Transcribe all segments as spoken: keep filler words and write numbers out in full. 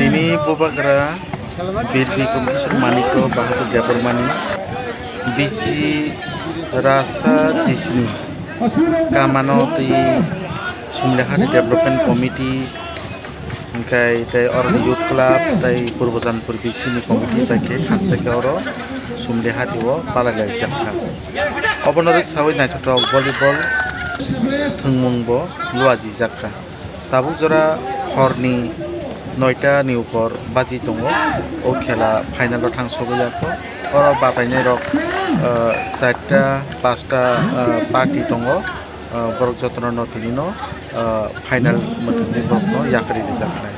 Ni bubagra Birbi Komkisor Manikro Bahadur Debbarmani bisi rasa sisini kamano tei Sumlehari Development Committee hingkai tei oro Youth Club tei Purbo Janpur B C ni committee bai khe thansa khe oro Sumlehari o palailai jakha. Obono rwksawi naithothok volleyball thwngmung bo luaji jakha. Tabuk jora horni noita ni upor baji tongo. O khela final o thang sogwi ya kho. Oro batainai rok, ah, charta, pasta, ah, party tongo. Ah, borok jotono no tini no, ah, final mwthangwi borok no yakarwi rijak nai.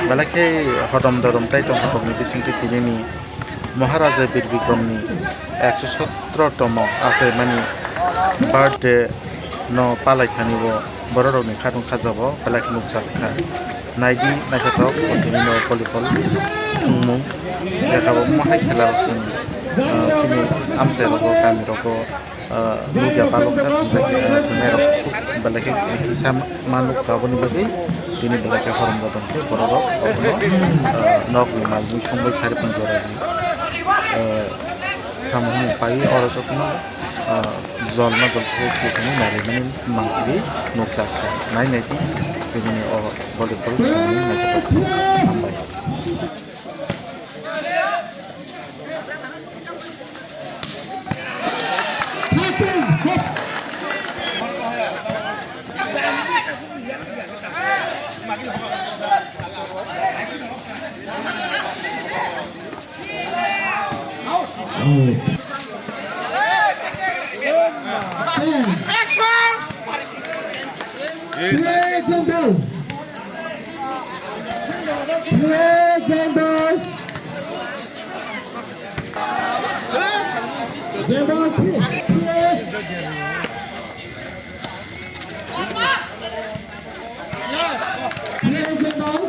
Belai khe hodom dodom tai tong hodom ni bisingtwi tini ni Maharaja Bir Bikram ni ekso sotro tomo achaimani birthday no palai thani bo borok rok ni khatung khaja bo belai khe nukjak kha. Naidi naithothok tini no volleyball thwngmung. Lekha bo mohai khela rok chwng, ah, chini amchai rogo kami rogo, ah, media palok kha thwngnai rok belai khe kisa ma nukha aboni bagwi tini belai khe horom jotong khe borok rok obono, ah, nok ni mal mui songbai sari phan jora di, ah, samung pai oro jotono, ah, jol ma jol se khe tini nai rwmani mangpili nukjak kha nai nai di tini o volleyball thwngmung naithothok khe hambai. Action! Play, Zambon! Play, Zambon! Zambon, play! Play! Play, Zambon!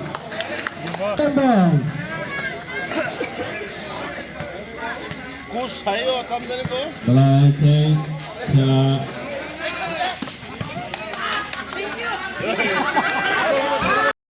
Zambon! Kus sayo, tam dari ko? Belai khe khela